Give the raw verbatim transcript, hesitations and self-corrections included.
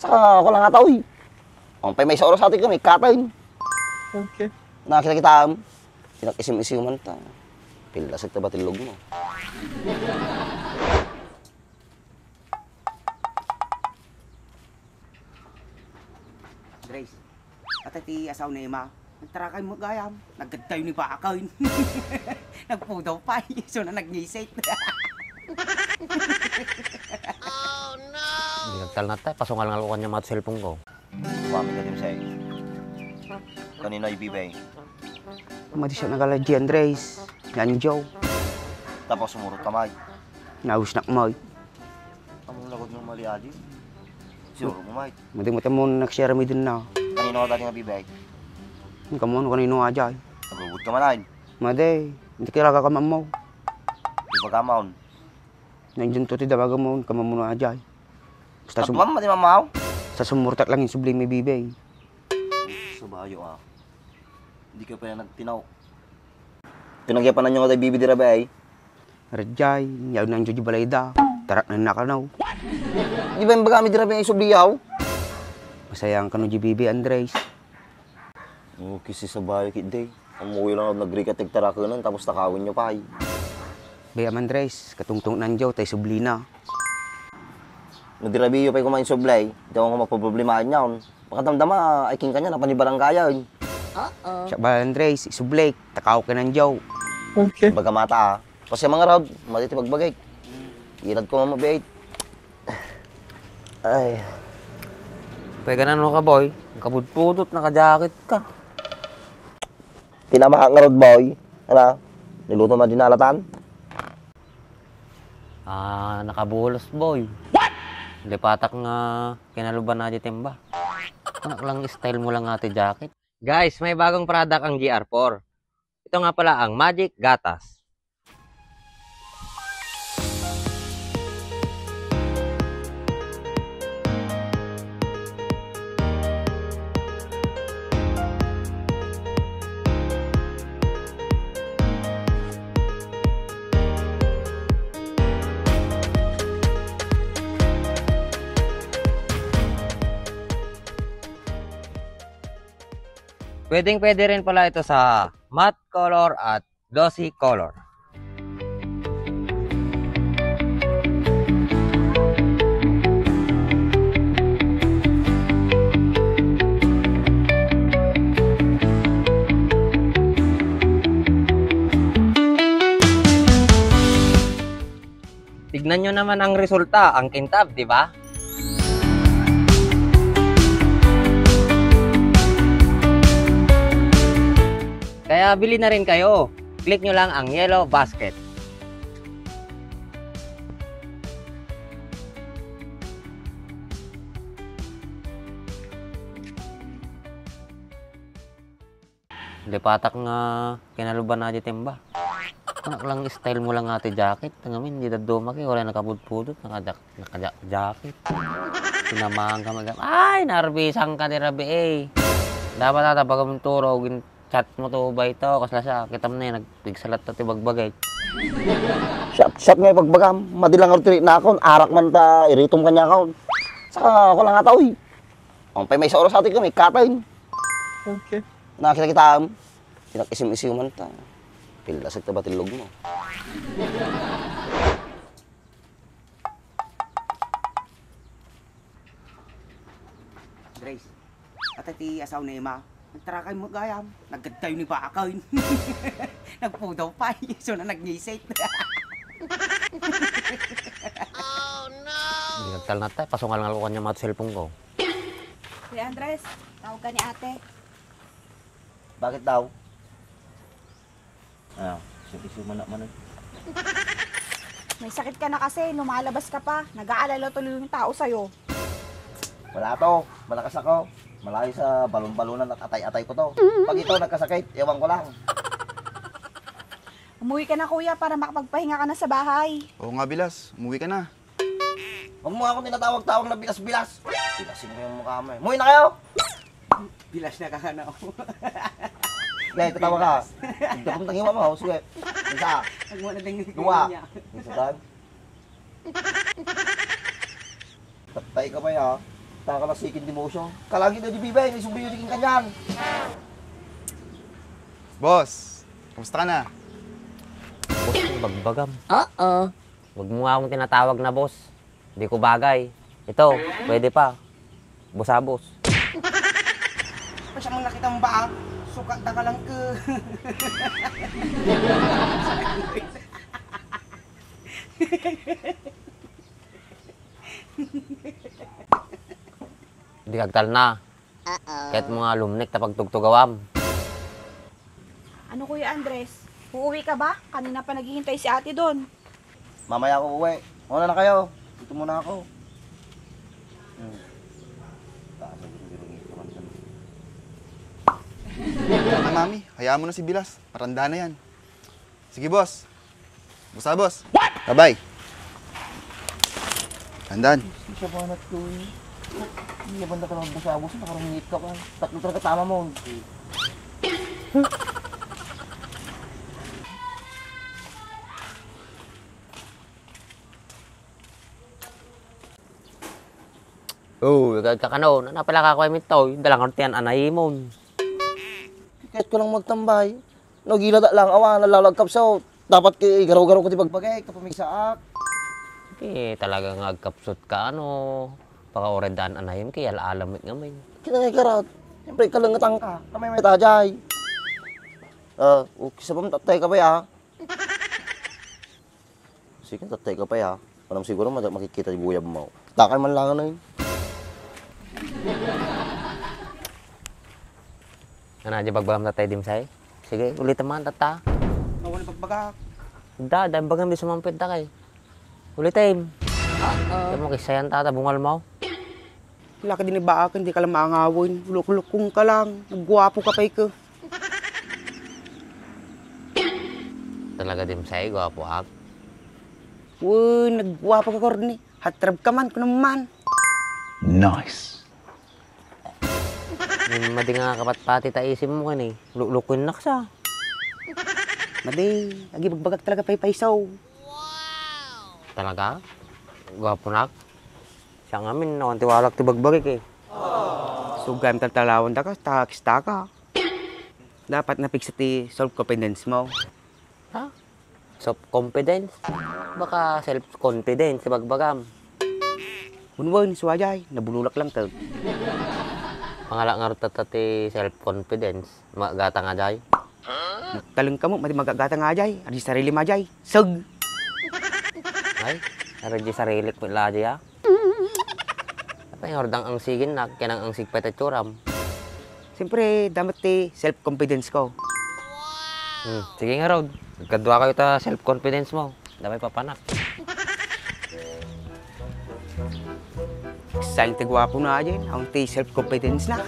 Saka ako lang ata, uy. Ang pay may sa oras atin kami, katay. Okay. Nakita-kita, pinag-isim-isiman ta. Pilasag ta ba tilog mo? Grace, ata ti asaw ni Emma, nagtarakay mo gayam. Naggaddayo ni bakay. Nagpudaw pay. So na nagnisit. Di nagtalnat tayo. Pasungal nga lukan niya mga cellphone ko. Mami ka din sa'yo. Kanina ibibay. Madi siya nagala di Andres. Yan, Joe. Tapos sumurot ka, Mike. Nausnak, Mike. Amo lagod nga mali, Adi. Siguro mo, Mike. Madi mo tamo nagsiarami din na. Kanino ka dati nga bibay? Ang kamuan kanino ajay. Nagubot ka man, ay. Madi, hindi kailangan ka mamaw. Di ba ka maon? Nandiyan to ti dabaga mo, kamamuno ajay. Basta sum- Tatuan, madi mamaw? Sa sumurtak lang yung subli may bibay. Sa bayo, ah. Hindi ka pa yan nagtinaw. Pinagyapanan nyo nga tayo bibi di rabi, ay. Rejay, yaw nang di balay da. Tarak na nakanaw. Di ba yung bagami di rabi ay subliyaw? Masayang kano di bibi, Andres. Okay, si Sabayo, kit day. Ang muwi lang nagrikat tigtarakunan, tapos takawin nyo pa, ay. Bay, Am Andres, katungtong nandiyaw, tay sublina. Nadirabiyo pay kumain sublay, di ako mapaproblemahan niya, on. Makadamdama, ay king kanya, napanibaranggayan. Uh-oh. Siya ba, Andres, isublay, takaw ka nandiyaw. Okay. Baga mata, ah. Kasi mga rab, mati ti bagbagik. Ilad ko mamabait. Ay. Pwede na no ka, boy. Ang kabudpudot, nakajakit ka. Tinamaak nga rod, boy. Ano? Niluto mo dinalatan? Ah, nakabulos, boy. What? Lipatak nga kinaluban na di timba. Anak lang style mo lang ate jacket. Guys, may bagong product ang G R four. Ito nga pala ang Magic Gatas. Pwedeng-pwede rin pala ito sa matte color at glossy color. Tignan nyo naman ang resulta, ang kintab, di ba? Kaya bili na rin kayo. Click nyo lang ang yellow basket. Lipatak nga kinaluban na di timba. Anak lang style mo lang ate jacket. Tangamin, di daduma ki, wala nakabudpudot, nakajak-, nakajak-, jacket. Sinamahan ka mag-, ay, narbisan ka ni Rabi, eh. Dapat ata, pag mong turo, gin-chat mo to, ba ito, kasla siya, kita mo na yun, nagpigsalat na ti bagbagay. Shot, shot nga ipagbagam, madilang artiri na akon, arak man ta, iritom kanya akon. Saka ako lang ata, uy. Ang pay may sa oras atin kami, katay. Okay. Nakita-kita, pinag-isim-isiman ta. Pilasag ta ba tilog mo? Grace, ata ti asaw ni Emma, nagtarakay mo gayam. Naggaddayo ni bakay. Nagpudaw pay. So na nagnisit. Oh, no! Di nagtalnat tayo. Pasungal nga lukan niya mga cellphone ko. Kuya Andres, tawag ka ni ate. Bakit daw? Ano? Siyempre, sumanak man eh. May sakit ka na kasi, lumalabas ka pa. Nag-aalala tuloy yung tao sa'yo. Wala to. Malakas ako. Malayo sa balon-balonan at atay-atay ko to. Pag ito nagkasakit, ewan ko lang. Umuwi ka na, kuya, para makapagpahinga ka na sa bahay. Oo nga, Bilas. Umuwi ka na. Huwag mo ako tinatawag-tawag na bilas-bilas. Bilasin ko yung mukha mo eh. Umuwi na kayo! Bilas na ka, ano? Sige, tatawa ka. Bilas. Tigda kong tangiwa mo, sige. Isa. Huwag mo na ding Dua. Niya. Isa, tan. Tattay ka pay, ha? Taka la second demotion. Kalagid na di bibay, naisubli yun di kanian. Boss, kamusta ka na? Boss, bagbagam. Oo. Wag mo nga akong tinatawag na boss. Di ko bagay. Ito, pwede pa. Busabos. Ay, siya mo nakita mo ba? Sukat na ka lang ka. Di kagtal na. Uh-oh. Kahit mga lumnek ta pagtugtugawam. Ano, Kuya Andres? Uuwi ka ba? Kanina pa naghihintay si ate doon. Mamaya ako uwi. Mauna na kayo. Dito muna ako. Hmm. Taas ang biro-biro nito, man. Na, Mami, hayaan mo na si Bilas. Matanda na yan. Sige, boss. Busa, boss. What? Bye-bye. Andan. Siya ba na to, eh? Hindi naman na ka lang busa-busa, nakarangit ka pa. Tatlo talaga tama mo. Oh, agad ka kanon. Ano pala ka kuha minto? Dalang artian anayimon. Kahit ko lang magtambay. No, gila da lang. Awa, nalalo agkapsut. Dapat kay garo-garo ko ti bagbagek, tapamigsaak. Di talaga nga agkapsut ka, ano. Pakaoredan anayim kay ala-alam met ngamin. Kinangay karat. Siyempre, kalangetan ka. Kamay may tajay. Ah, okay, sabam tatay ka ba, ya? Sige, tatay ka pa, ya. Alam siguro, ma-, makikita yung guyab mo. Takay man lang, ano, eh. Ano, di bagbagam tatay, Dimsay? Sige, ulit naman, tata. Awan pagbagak. Da, dahil bagang di sumampit, takay. Ulit, time. Uh-oh. Kaya mo, kisayan, tata, bungal mo. Laki din ibaakan, di ka lang maangawen. Luklukong ka lang. Nagguwapo ka pay ka. Talaga, Dimsay, gwapo ak. Wen, nagguwapo ka, Corny. Hatrab ka man, kuno man. Nice. Madi nga kapatpati ta isim mo kani. Luklukon nak sa. Madi, agibagbagak talaga pay payso. Talaga? Gwapo nak? Siya ngamin, awan ti walak ti bagbagik eh. Sugam taltalawan da ka, takis ta ka. Dapat napigsa ti self-confidence mo. Ha? Self-confidence? Baka self-confidence, bagbagam. Wenwen, sua jay, nabulolak lang kag. Pangala nga rutata ti self-confidence, magata nga jay. Taleng kamo, madi magagata nga jay, adi sarili ma jay. Seg! Ay, adi sarili ko la jay, ah. Apay nga ordang angsigin na, kenang angsig pay ta itsuram. Siyempre, damat ti self-confidence ko. Hmm, sige nga, Rod. Nagkadua kayo ta self-confidence mo. Damay papanak. Sayang ti gwapo na din. Ang ti self-confidence na.